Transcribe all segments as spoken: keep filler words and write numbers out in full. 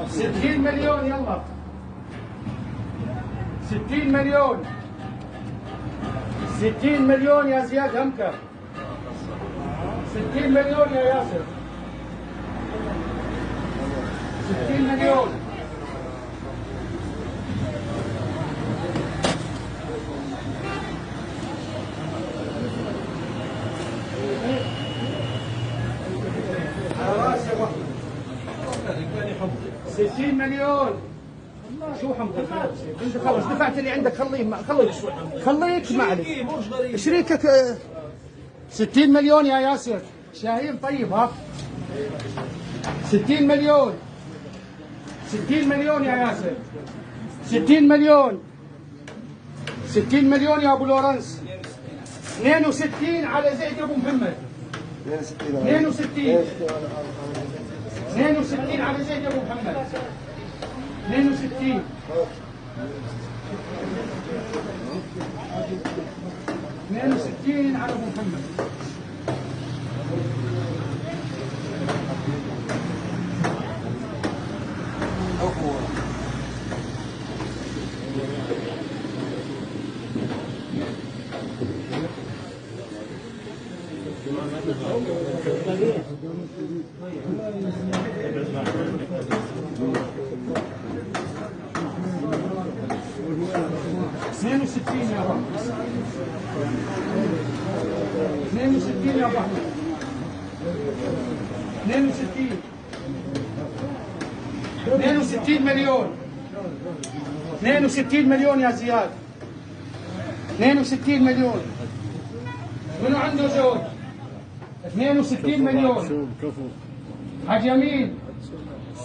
ستين مليون، يلا. ستين مليون. ستين مليون يا زياد همكة. ستين مليون يا ياسر. ستين مليون. على راسي يا أبو أحمد. ستين مليون. شو حمد؟ انت خلص دفعت اللي عندك، خليه، ما، خليك، خليك، ما عليك. شريكك، آه، ستين مليون يا ياسر. شاهين طيب، ها؟ ستين مليون. ستين مليون يا ياسر. ستين مليون. ستين مليون يا ابو لورنس. اثنين وستين على زيد يا ابو محمد. اثنين وستين. اثنين وستين على زيد يا ابو محمد. اثنين وستين. اثنين وستين على ابو محمد. اثنين وستين يا رب. اثنين وستين يا رب. اثنين وستين. اثنين وستين مليون. اثنين وستين مليون يا زياد. اثنين وستين مليون. منو عنده زوج؟ اثنين وستين مليون. حاج يمين.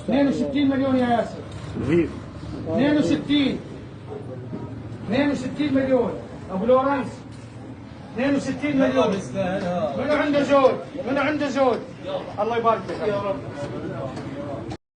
اثنين وستين مليون يا ياسر. اثنين وستين. اثنين وستين مليون. ابو لورنس. اثنين وستين مليون. منو عنده زوج؟ منو عنده زوج؟ الله يبارك فيك يا رب.